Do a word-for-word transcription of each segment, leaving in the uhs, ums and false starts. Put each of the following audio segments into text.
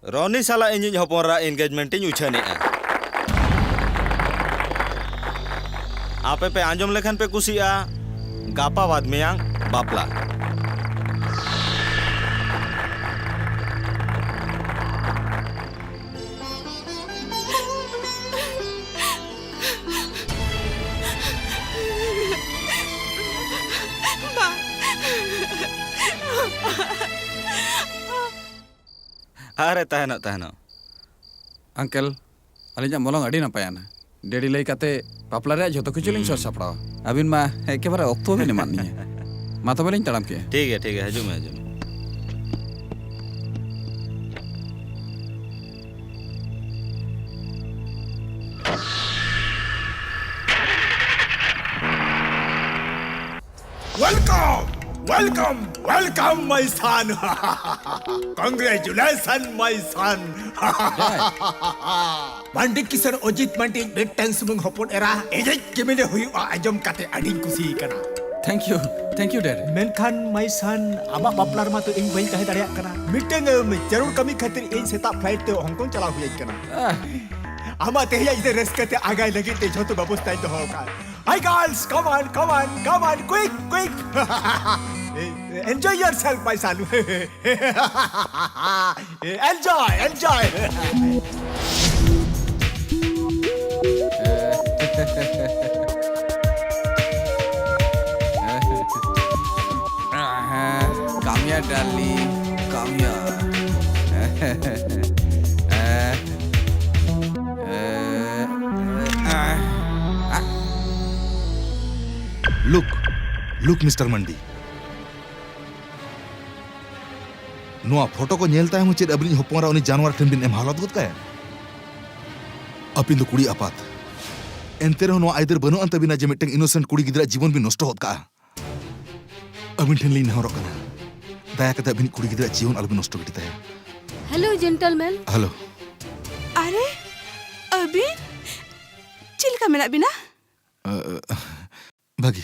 ᱨᱚᱱᱤ ᱥᱟᱞᱟᱜ ᱤᱧᱤᱡ ᱦᱚᱯᱚᱱ ᱮᱨᱟ engagement ᱤᱧ ᱩᱪᱷᱟᱹᱱᱮᱜᱼᱟ᱾ ᱟᱯᱮ ᱯᱮ ᱟᱸᱡᱚᱢ ᱞᱮᱠᱷᱟᱱ ᱯᱮ ᱠᱩᱥᱤᱜᱼᱟ, ᱜᱟᱯᱟ ᱵᱟᱫ ᱢᱮᱭᱟᱝ ᱵᱟᱯᱞᱟ᱾ ᱵᱟ᱾ ᱟᱨᱮ, ᱛᱟᱦᱮᱱᱚᱜ, ᱛᱟᱦᱮᱱᱚᱜ᱾ ᱟᱝᱠᱮᱞ, ᱟᱹᱞᱤᱧᱟᱜ ᱢᱚᱞᱚᱝ ᱟᱹᱰᱤ ᱱᱟᱯᱟᱭᱟᱱᱟ᱾ ᱰᱮᱰᱤ ᱞᱟᱹᱭ ᱠᱟᱛᱮ ᱵᱟᱯᱞᱟ ᱨᱮᱭᱟᱜ ᱡᱷᱚᱛᱚ ᱠᱤᱪᱷᱩ ᱞᱤᱧ ᱦᱩᱸ᱾ ᱥᱟᱹᱛ ᱥᱟᱯᱲᱟᱣᱟ᱾ ᱟᱹᱵᱤᱱ ᱢᱟ ᱮᱠᱮᱵᱟᱨᱮ ᱚᱠᱛᱚ ᱵᱤᱱ ᱮᱢᱟᱫ ᱞᱤᱧᱟ᱾ ᱢᱟ ᱛᱚᱵᱮ ᱞᱤᱧ ᱛᱟᱲᱟᱢ ᱠᱮᱜᱼᱟ᱾ ᱴᱷᱤᱠ ᱜᱮᱭᱟ, ᱴᱷᱤᱠ ᱜᱮᱭᱟ, ᱦᱤᱡᱩᱜ ᱢᱮ, ᱦᱤᱡᱩᱜ ᱢᱮ᱾ Welcome, welcome, welcome, my son. Congratulations, my son. ᱢᱟᱱᱰᱤ ᱠᱤᱥᱚᱱ ᱚᱡᱤᱛ ᱢᱟᱱᱰᱤ ᱢᱤᱫᱴᱟᱝ ᱥᱩᱢᱩᱝ ᱦᱚᱯᱚᱱ ᱮᱨᱟ ᱮᱡᱮᱡ ᱠᱮᱢᱮᱞᱮ ᱦᱩᱭᱩᱜᱼᱟ, ᱟᱸᱡᱚᱢ ᱠᱟᱛᱮ ᱟᱹᱰᱤᱧ ᱠᱩᱥᱤ ᱟᱠᱟᱱᱟ᱾ Thank you, thank you, Dad. ᱢᱮᱱᱠᱷᱟᱱ my son, ᱟᱢᱟᱜ ᱵᱟᱯᱞᱟ ᱨᱮᱢᱟ ᱛᱚ ᱤᱧ ᱵᱟᱹᱧ ᱛᱟᱦᱮᱸ ᱫᱟᱲᱮᱭᱟᱜ ᱠᱟᱱᱟ᱾ ᱢᱤᱫᱴᱟᱝ, ᱮᱢ, ᱡᱟᱹᱨᱩᱲ ᱠᱟᱹᱢᱤ ᱠᱷᱟᱹᱛᱤᱨ ᱤᱧ ᱥᱮᱛᱟᱜ flight ᱛᱮ ᱦᱚᱝᱠᱚᱝ ᱪᱟᱞᱟᱣ ᱦᱩᱭᱟᱹᱧ ᱠᱟᱱᱟ᱾ ᱟᱦ᱾ ᱟᱢᱟᱜ ᱛᱮᱦᱮᱧᱟᱜ ᱧᱤᱫᱟᱹ ᱨᱟᱹᱥᱠᱟᱹ ᱛᱮ ᱟᱸᱜᱟᱭ ᱞᱟᱹᱜᱤᱫ ᱛᱮ ᱡᱷᱚᱛᱚ ᱵᱮᱵᱚᱥᱛᱷᱟᱧ ᱫᱚᱦᱚ ᱟᱠᱟᱫ᱾ Hi girls, come on, come on, come on, quick, quick. Enjoy yourself, my son. Enjoy, enjoy. Come here, darling. Come here. Look, look, Mister ᱢᱟᱱᱰᱤ᱾ ᱱᱚᱣᱟ ᱯᱷᱳᱴᱳ ᱠᱚ ᱧᱮᱞ ᱛᱟᱭᱚᱢ ᱦᱚᱸ ᱪᱮᱫ ᱟᱹᱵᱤᱱᱤᱡ ᱦᱚᱯᱚᱱ ᱮᱨᱟ ᱩᱱᱤ ᱡᱟᱱᱣᱟᱨ ᱴᱷᱮᱱ ᱵᱤᱱ ᱮᱢ ᱦᱟᱞᱚᱛ ᱜᱚᱫ ᱠᱟᱭᱟ? ᱟᱹᱵᱤᱱ ᱫᱚ ᱠᱩᱲᱤ ᱟᱯᱟᱛ, ᱮᱱᱛᱮ ᱨᱮᱦᱚᱸ ᱱᱚᱣᱟ ᱟᱹᱭᱫᱟᱹᱨ ᱵᱟᱹᱱᱩᱜ ᱟᱱ ᱛᱟᱹᱵᱤᱱᱟ ᱡᱮ ᱢᱤᱫᱴᱟᱝ innocent ᱠᱩᱲᱤ ᱜᱤᱫᱽᱨᱟᱹ ᱡᱤᱵᱚᱱ ᱵᱤᱱ ᱱᱚᱥᱴᱚ ᱜᱚᱫ ᱠᱟᱜᱼᱟ᱾ ᱟᱹᱵᱤᱱ ᱴᱷᱮᱱ ᱞᱤᱧ ᱱᱮᱦᱚᱨᱚᱜ ᱠᱟᱱᱟ, ᱫᱟᱭᱟ ᱠᱟᱛᱮ ᱟᱹᱵᱤᱱᱤᱡ ᱠᱩᱲᱤ ᱜᱤᱫᱽᱨᱟᱹ ᱡᱤᱭᱚᱱ ᱟᱞᱚᱵᱤᱱ ᱱᱚᱥᱴᱚ ᱜᱤᱰᱤ ᱛᱟᱭᱟ᱾ Hello, gentlemen. Hello. ᱟᱨᱮ, ᱟᱹᱵᱤᱱ? ᱪᱮᱫ ᱞᱮᱠᱟ ᱢᱮᱱᱟᱜ ᱵᱤᱱᱟ? ᱵᱷᱟᱹᱜᱤ᱾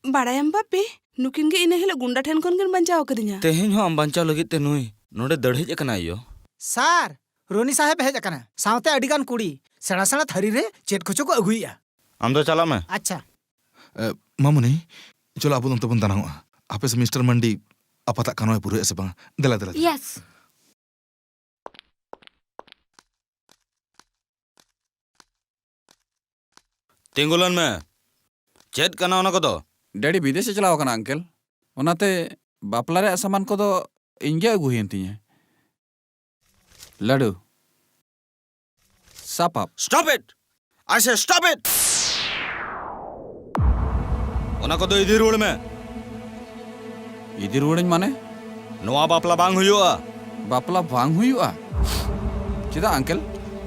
ᱵᱟᱲᱟᱭᱟᱢ ᱵᱟᱯᱤ, ᱱᱩᱠᱤᱱ ᱜᱮ ᱤᱱᱟᱹ ᱦᱤᱞᱳᱜ ᱜᱩᱱᱰᱟ ᱴᱷᱮᱱ ᱠᱷᱚᱱ ᱠᱤᱱ ᱵᱟᱧᱪᱟᱣ ᱟᱠᱟᱫᱤᱧᱟ᱾ ᱛᱮᱦᱮᱧ ᱦᱚᱸ ᱟᱢ ᱵᱟᱧᱪᱟᱣ ᱞᱟᱹᱜᱤᱫ ᱛᱮ ᱱᱩᱭ ᱱᱚᱰᱮ ᱫᱟᱹᱲ ᱦᱮᱡ ᱟᱠᱟᱱᱟᱭ ᱭᱳ᱾ ᱥᱟᱨ, ᱨᱚᱱᱤ ᱥᱟᱦᱮᱵ ᱦᱮᱡ ᱟᱠᱟᱱᱟ, ᱥᱟᱶᱛᱮ ᱟᱹᱰᱤ ᱜᱟᱱ ᱠᱩᱲᱤ, ᱥᱮᱬᱟ ᱥᱮᱬᱟ ᱛᱷᱟᱹᱨᱤ ᱨᱮ ᱪᱮᱫ ᱠᱚᱪᱚ ᱠᱚ ᱟᱹᱜᱩᱭᱮᱫᱼᱟ᱾ ᱟᱢ ᱫᱚ ᱪᱟᱞᱟᱜ ᱢᱮ᱾ ᱟᱪᱪᱷᱟ᱾ ᱮ, ᱢᱟᱢᱩᱱᱤ, ᱪᱚᱞᱚ ᱟᱵᱚ ᱫᱚ ᱚᱱᱛᱮ ᱵᱚᱱ ᱫᱟᱬᱟᱱᱚᱜᱼᱟ᱾ ᱟᱯᱮ ᱥᱮ ᱢᱤᱥᱴᱟᱨ ᱢᱟᱱᱰᱤ ᱟᱯᱟᱛᱟᱜ ᱠᱟᱱᱣᱟᱭ ᱯᱩᱨᱟᱹᱣᱮᱫᱼᱟ ᱥᱮ ᱵᱟᱝ? ᱫᱮᱞᱟ, ᱫᱮᱞᱟ, ᱫᱮᱞᱟ᱾ ᱭᱮᱥ᱾ ᱛᱤᱸᱜᱩ ᱞᱮᱱ ᱢᱮ᱾ ᱪᱮᱫ ᱠᱟᱱᱟ ᱚᱱᱟ ᱠᱚᱫᱚ? ᱰᱮᱰᱤ ᱵᱤᱫᱮᱥᱮ ᱪᱟᱞᱟᱣ ᱟᱠᱟᱱᱟ, ᱟᱝᱠᱮᱞ᱾ ᱚᱱᱟᱛᱮ ᱵᱟᱯᱞᱟ ᱨᱮᱭᱟᱜ ᱥᱟᱢᱟᱱ ᱠᱚᱫᱚ ᱤᱧ ᱜᱮ ᱟᱹᱜᱩ ᱦᱩᱭᱮᱱ ᱛᱤᱧᱟᱹ᱾ ᱞᱟᱹᱰᱩ, ᱥᱟᱯᱟᱯ᱾ Stop it! I say stop it! ᱚᱱᱟ ᱠᱚᱫᱚ ᱤᱫᱤ ᱨᱩᱣᱟᱹᱲ ᱢᱮ᱾ ᱤᱫᱤ ᱨᱩᱣᱟᱹᱲᱟᱹᱧ ᱢᱟᱱᱮ? ᱱᱚᱣᱟ ᱵᱟᱯᱞᱟ ᱵᱟᱝ ᱦᱩᱭᱩᱜᱼᱟ᱾ ᱵᱟᱯᱞᱟ ᱵᱟᱝ ᱦᱩᱭᱩᱜᱼᱟ? ᱪᱮᱫᱟᱜ, ᱟᱝᱠᱮᱞ?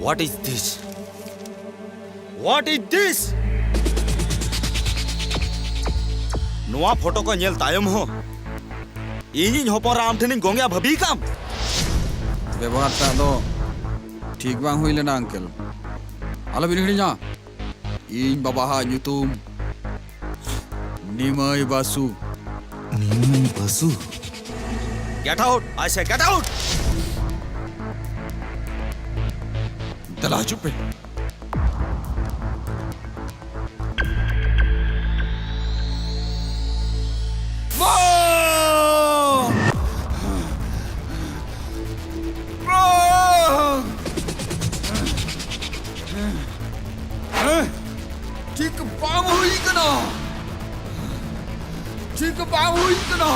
What is this? What is this? ᱱᱚᱣᱟ ᱯᱷᱳᱴᱳ ᱠᱚ ᱧᱮᱞ ᱛᱟᱭᱚᱢ ᱦᱚᱸ ᱤᱧᱤᱡ ᱦᱚᱯᱚᱱ ᱨᱟ ᱟᱢ ᱴᱷᱮᱱᱤᱧ ᱜᱚᱝ ᱮᱭᱟ ᱵᱷᱟᱹᱵᱤ ᱠᱟᱢ? ᱵᱮᱵᱚᱦᱟᱨ ᱴᱟᱜ ᱫᱚ ᱴᱷᱤᱠ ᱵᱟᱝ ᱦᱩᱭ ᱞᱮᱱᱟ, ᱟᱝᱠᱮᱞ᱾ ᱟᱞᱚᱵᱤᱱ ᱦᱤᱲᱤᱧᱟ, ᱤᱧ ᱵᱟᱵᱟᱣᱟᱜ ᱧᱩᱛᱩᱢ ᱱᱤᱢᱟᱹᱭ ᱵᱟᱥᱩ᱾ ᱱᱤᱢᱟᱹᱭ ᱵᱟᱥᱩ? Get out! I say get out! ᱫᱮᱞᱟ ᱦᱤᱡᱩᱜ ᱯᱮ᱾ ᱵᱟᱝ! ᱵᱟᱝ! ᱴᱷᱤᱠ ᱵᱟᱝ ᱦᱩᱭ ᱠᱟᱱᱟ᱾ ᱴᱷᱤᱠ ᱵᱟᱝ ᱦᱩᱭ ᱠᱟᱱᱟ᱾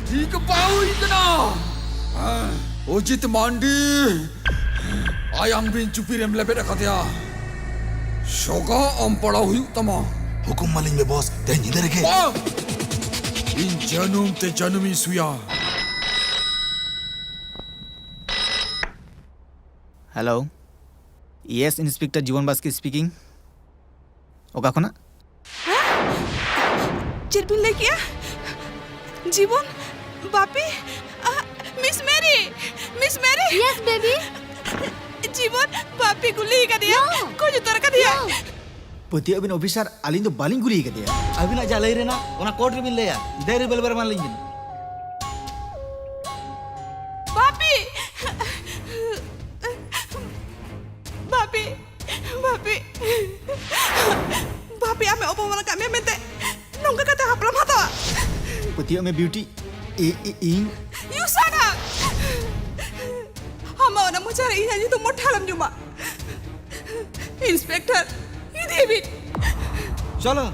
ᱴᱷᱤᱠ ᱵᱟᱝ ᱦᱩᱭ ᱠᱟᱱᱟ᱾ ᱚᱡᱤᱛ ᱢᱟᱱᱰᱤ, ᱟᱭᱟᱝ ᱵᱤᱱ ᱪᱩᱯᱤ ᱨᱮᱢ ᱞᱮᱵᱮᱫ ᱟᱠᱟᱫᱮᱭᱟ᱾ ᱥᱚᱜᱟ ᱟᱢ ᱯᱟᱲᱟᱣ ᱦᱩᱭᱩᱜ ᱛᱟᱢᱟ᱾ ᱦᱩᱠᱩᱢ ᱢᱟᱞᱤᱧ ᱢᱮ ᱵᱚᱥ, ᱛᱮᱦᱮᱧ ᱧᱤᱫᱟᱹ ᱨᱮᱜᱮ᱾ ᱵᱟᱝ! ᱤᱧ ᱡᱟᱹᱱᱩᱢ ᱛᱮ ᱡᱟᱹᱱᱩᱢᱤᱧ ᱥᱩᱭᱟ᱾ ᱦᱮᱞᱳ, ᱤᱭᱮᱥ, ᱤᱱᱥᱯᱮᱠᱴᱚᱨ ᱡᱤᱵᱚᱱ ᱵᱟᱥᱠᱮ ᱥᱯᱤᱠᱤᱝ᱾ ᱚᱠᱟ ᱠᱷᱚᱱᱟᱜ? ᱪᱮᱫ ᱵᱤᱱ ᱞᱟᱹᱭ ᱠᱮᱜᱼᱟ? Jibon? Bapi? Ah, Miss Mary! Miss Mary! Yes, baby! Jibon, Bapi ᱜᱩᱞᱤ ᱟᱠᱟᱫᱮᱭᱟ᱾ ᱱᱳ! ᱜᱚᱡ ᱩᱛᱟᱹᱨ ᱟᱠᱟᱫᱮᱭᱟ᱾ ᱱᱳ! ᱯᱟᱹᱛᱭᱟᱹᱜ ᱵᱤᱱ ᱚᱯᱷᱤᱥᱟᱨ, ᱟᱹᱞᱤᱧ ᱫᱚ ᱵᱟᱹᱞᱤᱧ ᱜᱩᱞᱤ ᱟᱠᱟᱫᱮᱭᱟ᱾ ᱟᱹᱵᱤᱱᱟᱜ ᱡᱟ ᱞᱟᱹᱭ ᱨᱮᱱᱟᱜ, ᱚᱱᱟ ᱠᱳᱨᱴ ᱨᱮᱵᱤᱱ ᱞᱟᱹᱭᱟ᱾ ᱫᱮ ᱨᱤᱵᱚᱞᱵᱟᱨ ᱮᱢᱟᱞᱤᱧ ᱵᱤᱱ᱾ ᱵᱟᱯᱤ! ᱵᱟᱯᱤ! ᱵᱟᱯᱤ! ᱵᱟᱯᱤ, ᱟᱢᱮ ᱚᱯᱚᱢᱟᱱ ᱟᱠᱟᱫ ᱢᱮᱭᱟ ᱢᱮᱱᱛᱮ ᱱᱚᱝᱠᱟ ᱠᱟᱛᱮ ᱦᱟᱯᱲᱟᱢ ᱦᱟᱛᱟᱣᱟ? ᱯᱟᱹᱛᱭᱟᱹᱜ ᱢᱮ ᱵᱤᱭᱩᱴᱤ, ᱤ-, ᱤ-, ᱤᱧ You shut up! ᱟᱢᱟᱜ ᱚᱱᱟ ᱢᱚᱪᱟ ᱨᱮ ᱤᱧᱟᱹᱜ ᱧᱩᱛᱩᱢ ᱢᱚᱴᱷᱮ ᱟᱞᱚᱢ ᱧᱩᱢᱟ᱾ ᱤᱱᱥᱯᱮᱠᱴᱚᱨ, ᱤᱫᱤᱭᱮ ᱵᱤᱱ᱾ ᱪᱚᱞᱚ᱾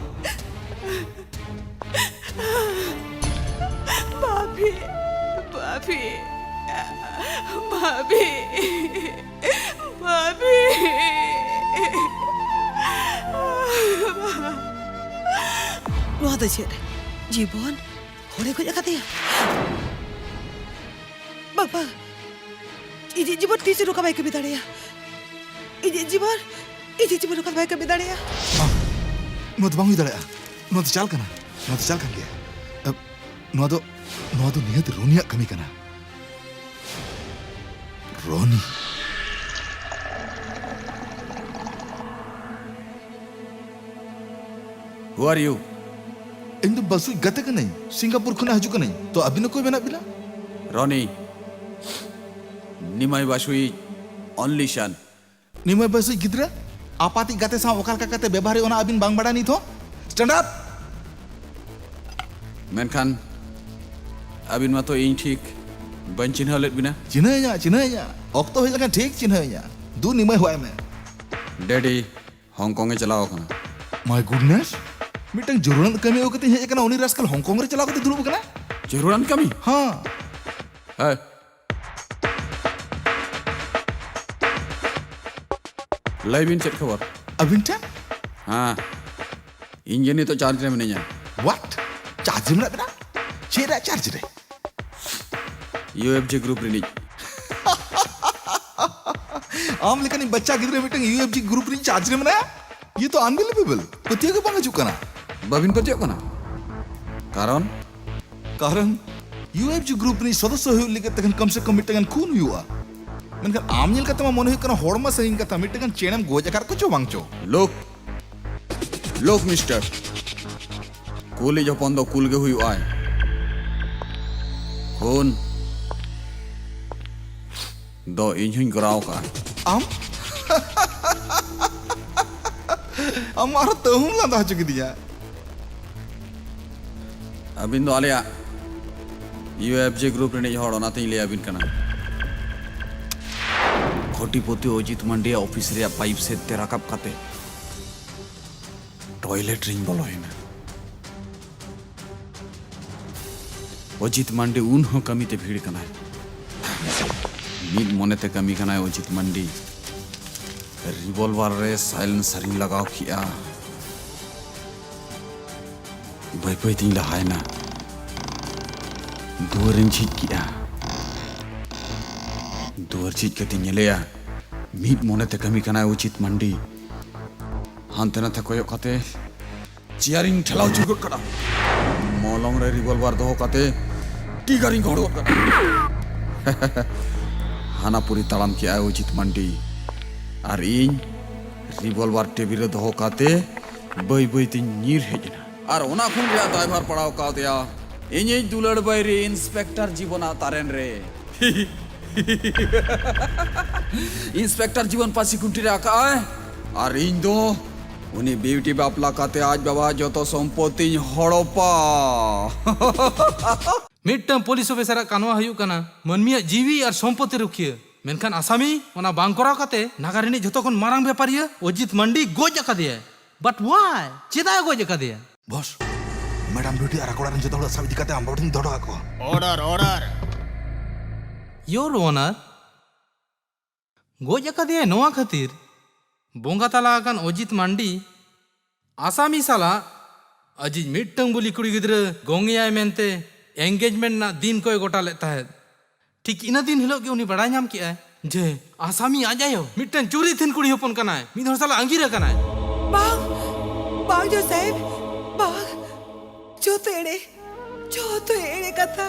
ᱵᱟᱯᱤ, ᱵᱟᱯᱤ, ᱵᱟᱯᱤ, ᱵᱟᱯᱤ᱾ ᱱᱚᱣᱟ ᱫᱚ ᱪᱮᱫ? ᱡᱤᱵᱚᱱ ᱦᱚᱲᱮ ᱜᱚᱡ ᱟᱠᱟᱫᱮᱭᱟ? ᱵᱟᱵᱟ, ᱤᱧᱤᱡ ᱡᱤᱵᱚᱱ ᱛᱤᱥ ᱨᱮᱦᱚᱸ ᱵᱟᱭ ᱠᱟᱹᱢᱤ ᱫᱟᱲᱮᱭᱟᱜᱼᱟ᱾ ᱤᱧᱤᱡ ᱡᱤᱵᱚᱱ, ᱤᱧᱤᱡ ᱡᱤᱵᱚᱱ ᱚᱠᱟ ᱵᱟᱭ ᱠᱟᱹᱢᱤ ᱫᱟᱲᱮᱭᱟᱜᱼᱟ᱾ ᱵᱟᱝ, ᱱᱚᱣᱟ ᱫᱚ ᱵᱟᱝ ᱦᱩᱭ ᱫᱟᱲᱮᱭᱟᱜᱼᱟ᱾ ᱱᱚᱣᱟ ᱫᱚ ᱪᱟᱞ ᱠᱟᱱᱟ, ᱱᱚᱣᱟ ᱫᱚ ᱪᱟᱞ ᱠᱟᱱ ᱜᱮᱭᱟ᱾ ᱮ, ᱱᱚᱣᱟ ᱫᱚ, ᱱᱚᱣᱟ ᱫᱚ ᱱᱤᱦᱟᱹᱛ ᱨᱚᱱᱤᱭᱟᱜ ᱠᱟᱹᱢᱤ ᱠᱟᱱᱟ᱾ ᱨᱚᱱᱤ᱾ Who are you? ᱤᱧ ᱫᱚ ᱵᱟᱥᱩᱭᱤᱡ ᱜᱟᱛᱮ ᱠᱟᱹᱱᱟᱹᱧ, ᱥᱤᱝᱜᱟᱯᱩᱨ ᱠᱷᱚᱱᱟᱜ ᱦᱤᱡᱩᱜ ᱠᱟᱹᱱᱟᱹᱧ᱾ ᱛᱚ ᱟᱹᱵᱤᱱ ᱚᱠᱚᱭ ᱢᱮᱱᱟᱜ ᱵᱤᱱᱟ? Ronnie, ᱱᱤᱢᱟᱭ ᱵᱟᱥᱩᱭᱤᱡ only son. ᱱᱤᱢᱟᱭ ᱵᱟᱥᱩᱭᱤᱡ ᱜᱤᱫᱽᱨᱟᱹ ᱟᱯᱟᱛᱤᱡ ᱜᱟᱛᱮ ᱥᱟᱶ ᱚᱠᱟ ᱞᱮᱠᱟ ᱠᱟᱛᱮ ᱵᱮᱵᱚᱦᱟᱨ ᱦᱩᱭᱩᱜᱼᱟ, ᱚᱱᱟ ᱟᱹᱵᱤᱱ ᱵᱟᱝ ᱵᱟᱲᱟᱭ ᱱᱤᱛ ᱦᱚᱸ? Stand up! ᱢᱮᱱᱠᱷᱟᱱ ᱟᱹᱵᱤᱱ ᱢᱟᱛᱚ ᱤᱧ ᱴᱷᱤᱠ ᱵᱟᱹᱧ ᱪᱤᱱᱦᱟᱹᱣ ᱞᱮᱫ ᱵᱤᱱᱟ᱾ ᱪᱤᱱᱦᱟᱹᱣᱤᱧᱟ, ᱪᱤᱱᱦᱟᱹᱣᱤᱧᱟ᱾ ᱚᱠᱛᱚ ᱦᱩᱭ ᱞᱮᱱᱠᱷᱟᱱ ᱴᱷᱤᱠ ᱪᱤᱱᱦᱟᱹᱣᱤᱧᱟ᱾ ᱫᱩ ᱱᱤᱢᱟᱹᱭ ᱦᱚᱦᱚᱭ ᱢᱮ᱾ ᱰᱮᱰᱤ ᱦᱚᱝᱠᱚᱝ ᱮ ᱪᱟᱞᱟᱣ ᱟᱠᱟᱱᱟ᱾ My goodness! ᱢᱤᱫᱴᱟᱝ ᱡᱟᱹᱨᱩᱲᱟᱱ ᱠᱟᱹᱢᱤ ᱟᱹᱜᱩ ᱠᱟᱛᱮᱧ ᱦᱮᱡ ᱟᱠᱟᱱᱟ, ᱩᱱᱤ ᱨᱟᱥᱠᱟᱞ ᱦᱚᱝᱠᱚᱝ ᱨᱮ ᱪᱟᱞᱟᱣ ᱠᱟᱛᱮ ᱫᱩᱲᱩᱵ ᱟᱠᱟᱱᱟ᱾ ᱡᱟᱹᱨᱩᱲᱟᱱ ᱠᱟᱹᱢᱤ? ᱦᱮᱸ᱾ ᱦᱮᱸ᱾ ᱞᱟᱹᱭ ᱵᱤᱱ ᱪᱮᱫ ᱠᱷᱚᱵᱚᱨ? ᱟᱹᱵᱤᱱ ᱴᱷᱮᱱ? ᱦᱮᱸ, ᱤᱧ ᱜᱮ ᱱᱤᱛᱚᱜ ᱪᱟᱨᱡᱽ ᱨᱮ ᱢᱤᱱᱟᱹᱧᱟ᱾ What? ᱪᱟᱨᱡᱽ ᱨᱮ ᱢᱮᱱᱟᱜ ᱵᱤᱱᱟ? ᱪᱮᱫ ᱨᱮᱭᱟᱜ ᱪᱟᱨᱡᱽ ᱨᱮ? ᱤᱭᱩ ᱮᱯᱷ ᱡᱤ ᱜᱨᱩᱯ ᱨᱤᱱᱤᱡ᱾ ᱟᱢ ᱞᱮᱠᱟᱱᱤᱡ ᱵᱟᱪᱪᱟ ᱜᱤᱫᱽᱨᱟᱹ ᱢᱤᱫᱴᱟᱝ ᱤᱭᱩ ᱮᱯᱷ ᱡᱤ ᱜᱨᱩᱯ ᱨᱤᱱᱤᱡ ᱪᱟᱨᱡᱽ ᱨᱮ ᱢᱮᱱᱟᱭᱟ? ᱤᱭᱟᱹ ᱛᱚ unbelievable, ᱯᱟᱹᱛᱭᱟᱹᱣ ᱜᱮ ᱵᱟᱝ ᱦᱤᱡᱩᱜ ᱠᱟᱱᱟ᱾ ᱵᱟᱹᱵᱤᱱ ᱯᱟᱹᱛᱭᱟᱹᱜ ᱠᱟᱱᱟ? ᱠᱟᱨᱚᱱ? ᱠᱟᱨᱚᱱ ᱤᱭᱩ ᱮᱯᱷ ᱡᱤ ᱜᱨᱩᱯ ᱨᱤᱱᱤᱡ ᱥᱚᱫᱚᱥᱥᱚ ᱦᱩᱭᱩᱜ ᱞᱟᱹᱜᱤᱫ ᱛᱮᱠᱷᱟᱱ ᱠᱚᱢ ᱥᱮ ᱠᱚᱢ ᱢᱤᱫᱴᱟᱝ ᱜᱟᱱ ᱠᱷᱩᱱ ᱦᱩᱭᱩᱜᱼᱟ᱾ ᱢᱮᱱᱠᱷᱟᱱ ᱟᱢ ᱧᱮᱞ ᱠᱟᱛᱮ ᱢᱟ ᱢᱚᱱᱮ ᱦᱩᱭᱩᱜ ᱠᱟᱱᱟ ᱦᱚᱲ ᱢᱟ ᱥᱟᱺᱜᱤᱧ ᱠᱟᱛᱷᱟ, ᱢᱤᱫᱴᱟᱝ ᱜᱟᱱ ᱪᱮᱬᱮᱢ ᱜᱚᱡ ᱟᱠᱟᱫ ᱠᱚ ᱪᱚ ᱵᱟᱝ ᱪᱚ᱾ Look, ᱞᱳᱠ ᱢᱤᱥᱴᱟᱨ, ᱠᱩᱞᱤᱡ ᱦᱚᱯᱚᱱ ᱫᱚ ᱠᱩᱞ ᱜᱮ ᱦᱩᱭᱩᱜᱼᱟᱭ᱾ ᱠᱷᱩᱱ ᱫᱚ ᱤᱧ ᱦᱚᱧ ᱠᱚᱨᱟᱣ ᱟᱠᱟᱫᱼᱟ᱾ ᱟᱢ? ᱟᱢ ᱟᱨᱦᱚᱸ ᱛᱟᱹᱦᱩᱢ ᱞᱟᱸᱫᱟ ᱦᱚᱪᱚ ᱠᱤᱫᱤᱧᱟ᱾ ᱟᱹᱵᱤᱱ ᱫᱚ ᱟᱞᱮᱭᱟᱜ ᱤᱭᱩ ᱮᱯᱷ ᱡᱮ ᱜᱨᱩᱯ ᱨᱤᱱᱤᱡ ᱦᱚᱲ, ᱚᱱᱟᱛᱤᱧ ᱞᱟᱹᱭ ᱟᱹᱵᱤᱱ ᱠᱟᱱᱟ᱾ ᱠᱷᱚᱴᱤᱯᱚᱛᱤ ᱚᱡᱤᱛ ᱢᱟᱱᱰᱤᱭᱟᱜ ᱚᱯᱷᱤᱥ ᱨᱮᱭᱟᱜ ᱯᱟᱭᱤᱯ ᱥᱮᱫ ᱛᱮ ᱨᱟᱠᱟᱵ ᱠᱟᱛᱮ ᱴᱚᱭᱞᱮᱴ ᱨᱤᱧ ᱵᱚᱞᱚᱭᱮᱱᱟ᱾ ᱚᱡᱤᱛ ᱢᱟᱱᱰᱤ ᱩᱱ ᱦᱚᱸ ᱠᱟᱹᱢᱤ ᱛᱮ ᱵᱷᱤᱲ ᱠᱟᱱᱟᱭ᱾ ᱢᱤᱫ ᱢᱚᱱᱮ ᱛᱮ ᱠᱟᱹᱢᱤ ᱠᱟᱱᱟᱭ ᱚᱡᱤᱛ ᱢᱟᱱᱰᱤ᱾ ᱨᱤᱵᱚᱞᱵᱟᱨ ᱨᱮ ᱥᱟᱭᱞᱮᱱᱥᱟᱨᱤᱧ ᱞᱟᱜᱟᱣ ᱠᱮᱜᱼᱟ᱾ ᱵᱟᱹᱭ ᱵᱟᱹᱭ ᱛᱤᱧ ᱞᱟᱦᱟᱭᱮᱱᱟ᱾ ᱫᱩᱣᱟᱹᱨᱤᱧ ᱡᱷᱤᱡ ᱠᱮᱜᱼᱟ᱾ ᱫᱩᱣᱟᱹᱨ ᱡᱷᱤᱡ ᱠᱟᱛᱮᱧ ᱧᱮᱞᱮᱭᱟ, ᱢᱤᱫ ᱢᱚᱱᱮ ᱛᱮ ᱠᱟᱹᱢᱤ ᱠᱟᱱᱟᱭ ᱚᱡᱤᱛ ᱢᱟᱱᱰᱤ᱾ ᱦᱟᱱᱛᱮ ᱱᱟᱛᱮ ᱠᱚᱭᱚᱜ ᱠᱟᱛᱮ ᱪᱮᱭᱟᱨᱤᱧ ᱴᱷᱮᱞᱟᱣ ᱪᱩᱨ ᱜᱚᱫ ᱠᱟᱫᱟ᱾ ᱢᱚᱞᱚᱝ ᱨᱮ ᱨᱤᱵᱚᱞᱵᱟᱨ ᱫᱚᱦᱚ ᱠᱟᱛᱮ ᱴᱤᱜᱟᱨᱤᱧ ᱜᱚᱦᱚᱲ ᱜᱚᱫ ᱠᱟᱫᱟ᱾ ᱦᱟᱱᱟ ᱯᱩᱨᱤ ᱛᱟᱲᱟᱢ ᱠᱮᱜᱼᱟᱭ ᱚᱡᱤᱛ ᱢᱟᱱᱰᱤ᱾ ᱟᱨ ᱤᱧ ᱨᱤᱵᱚᱞᱵᱟᱨ ᱴᱮᱵᱤᱞ ᱨᱮ ᱫᱚᱦᱚ ᱠᱟᱛᱮ ᱵᱟᱹᱭ ᱵᱟᱹᱭ ᱛᱤᱧ ᱧᱤᱨ ᱦᱮᱡ ᱮᱱᱟ᱾ ᱟᱨ ᱚᱱᱟ ᱠᱷᱩᱱ ᱨᱮᱭᱟᱜ ᱫᱟᱭᱵᱷᱟᱨ ᱯᱟᱲᱟᱣ ᱠᱟᱣᱫᱮᱭᱟ ᱤᱧᱤᱡ ᱫᱩᱞᱟᱹᱲ ᱵᱟᱹᱭᱨᱤ ᱤᱱᱥᱯᱮᱠᱴᱚᱨ ᱡᱤᱵᱚᱱᱟᱜ ᱛᱟᱨᱮᱱ ᱨᱮ᱾ ᱤᱱᱥᱯᱮᱠᱴᱚᱨ ᱡᱤᱵᱚᱱ ᱯᱟᱹᱥᱤ ᱠᱷᱩᱱᱴᱤ ᱨᱮ ᱟᱠᱟᱜᱼᱟᱭ, ᱟᱨ ᱤᱧ ᱫᱚ ᱩᱱᱤ ᱵᱤᱣᱴᱤ ᱵᱟᱯᱞᱟ ᱠᱟᱛᱮ ᱟᱡ ᱵᱟᱵᱟ ᱡᱚᱛᱚ ᱥᱚᱢᱯᱚᱛᱤᱧ ᱦᱚᱲᱚᱯᱟ᱾ ᱢᱤᱫᱴᱟᱝ ᱯᱩᱞᱤᱥ ᱚᱯᱷᱤᱥᱟᱨᱟᱜ ᱠᱟᱱᱣᱟ ᱦᱩᱭᱩᱜ ᱠᱟᱱᱟ ᱢᱟᱹᱱᱢᱤᱭᱟᱜ ᱡᱤᱣᱤ ᱟᱨ ᱥᱚᱢᱯᱚᱛᱤ ᱨᱩᱠᱷᱤᱭᱟᱹ᱾ ᱢᱮᱱᱠᱷᱟᱱ ᱟᱥᱟᱢᱤ ᱚᱱᱟ ᱵᱟᱝ ᱠᱚᱨᱟᱣ ᱠᱟᱛᱮ ᱱᱟᱜᱟᱨ ᱨᱤᱱᱤᱡ ᱡᱷᱚᱛᱚ ᱠᱷᱚᱱ ᱢᱟᱨᱟᱝ ᱵᱮᱯᱟᱨᱤᱭᱟᱹ ᱚᱡᱤᱛ ᱢᱟᱱᱰᱤ ᱜᱚᱡ ᱟᱠᱟᱫᱮᱭᱟᱭ᱾ But why? ᱪᱮᱫᱟᱜ ᱮ ᱜᱚᱡ ᱟᱠᱟᱫᱮᱭᱟ? ᱵᱚᱥ, ᱢᱮᱰᱟᱢ ᱵᱤᱣᱴᱤ ᱟᱨ ᱟᱠᱚ ᱚᱲᱟᱜ ᱨᱮᱱ ᱡᱚᱛᱚ ᱦᱚᱲ ᱥᱟᱵ ᱤᱫᱤ ᱠᱟᱛᱮ ᱟᱢ ᱵᱟᱵᱟ ᱴᱷᱮᱱ ᱫᱚᱦᱚ ᱦᱚᱴᱚ ᱠᱟᱜ ᱠᱚᱣᱟ᱾ Order, order. Your Honor, ᱜᱚᱡ ᱟᱠᱟᱫᱮᱭᱟᱭ ᱱᱚᱣᱟ ᱠᱷᱟᱹᱛᱤᱨ ᱵᱚᱸᱜᱟ ᱛᱟᱞᱟ ᱟᱠᱟᱱ ᱚᱡᱤᱛ ᱢᱟᱱᱰᱤ ᱟᱥᱟᱢᱤ ᱥᱟᱞᱟᱜ ᱟᱡᱤᱡ ᱢᱤᱫᱴᱟᱝ ᱵᱩᱞᱤ ᱠᱩᱲᱤ ᱜᱤᱫᱽᱨᱟᱹ ᱜᱚᱝ ᱮᱭᱟᱭ ᱢᱮᱱᱛᱮ engagement ᱨᱮᱱᱟᱜ ᱫᱤᱱ ᱠᱚᱭ ᱜᱚᱴᱟ ᱞᱮᱫ ᱛᱟᱦᱮᱸᱫ᱾ ᱴᱷᱤᱠ ᱤᱱᱟᱹ ᱫᱤᱱ ᱦᱤᱞᱳᱜ ᱜᱮ ᱩᱱᱤ ᱵᱟᱲᱟᱭ ᱧᱟᱢ ᱠᱮᱜᱼᱟᱭ ᱡᱮ ᱟᱥᱟᱢᱤ ᱟᱡ ᱟᱭᱳ ᱢᱤᱫᱴᱟᱝ ᱪᱩᱨᱤ ᱛᱷᱤᱱ ᱠᱩᱲᱤ ᱦᱚᱯᱚᱱ ᱠᱟᱱᱟᱭ, ᱢᱤᱫ ᱦᱚᱲ ᱥᱟᱞᱟᱜ ᱟᱸᱜᱤᱨ ᱟᱠᱟᱱᱟᱭ᱾ ᱵᱟᱝ, ᱵᱟᱝ ᱡᱚᱡᱽ ᱥᱟᱦᱮᱵ, ᱵᱟᱝ᱾ ᱡᱚᱛᱚ ᱮᱲᱮ, ᱡᱚᱛᱚ ᱮᱲᱮ ᱠᱟᱛᱷᱟ,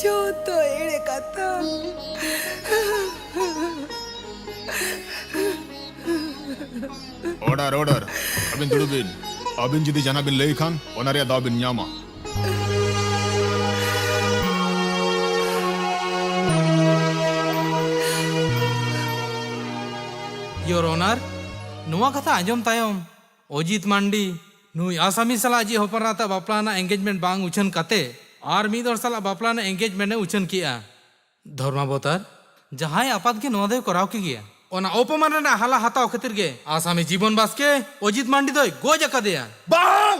ᱡᱚᱛᱚ ᱮᱲᱮ ᱠᱟᱛᱷᱟ᱾ Order, order. ᱟᱹᱵᱤᱱ ᱫᱩᱲᱩᱵ ᱵᱤᱱ᱾ ᱟᱹᱵᱤᱱ ᱡᱩᱫᱤ ᱡᱟᱦᱟᱱᱟᱜ ᱵᱤᱱ ᱞᱟᱹᱭ ᱠᱷᱟᱱ, ᱚᱱᱟ ᱨᱮᱭᱟᱜ ᱫᱟᱣ ᱵᱤᱱ ᱧᱟᱢᱟ᱾ Your Honor, ᱱᱚᱣᱟ ᱠᱟᱛᱷᱟ ᱟᱸᱡᱚᱢ ᱛᱟᱭᱚᱢ ᱚᱡᱤᱛ ᱢᱟᱱᱰᱤ ᱱᱩᱭ ᱟᱥᱟᱢᱤ ᱥᱟᱞᱟᱜ ᱟᱡᱤᱡ ᱦᱚᱯᱚᱱ ᱮᱨᱟ ᱛᱟᱜ ᱵᱟᱯᱞᱟ ᱨᱮᱱᱟᱜ engagement ᱵᱟᱝ ᱩᱪᱷᱟᱹᱱ ᱠᱟᱛᱮ ᱟᱨ ᱢᱤᱫ ᱦᱚᱲ ᱥᱟᱞᱟᱜ ᱵᱟᱯᱞᱟ ᱨᱮᱱᱟᱜ engagement ᱮ ᱩᱪᱷᱟᱹᱱ ᱠᱮᱜᱼᱟ᱾ ᱫᱷᱚᱨᱢᱟᱵᱚᱛᱟᱨ, ᱡᱟᱦᱟᱸᱭ ᱟᱯᱟᱛ ᱜᱮ ᱱᱚᱣᱟ ᱫᱚᱭ ᱠᱚᱨᱟᱣ ᱠᱮᱜᱮᱭᱟ᱾ ᱚᱱᱟ ᱚᱯᱚᱢᱟᱱ ᱨᱮᱱᱟᱜ ᱦᱟᱞᱟ ᱦᱟᱛᱟᱣ ᱠᱷᱟᱹᱛᱤᱨ ᱜᱮ ᱟᱥᱟᱢᱤ ᱡᱤᱵᱚᱱ ᱵᱟᱥᱠᱮ ᱚᱡᱤᱛ ᱢᱟᱱᱰᱤ ᱫᱚᱭ ᱜᱚᱡ ᱟᱠᱟᱫᱮᱭᱟ᱾ ᱵᱟᱝ!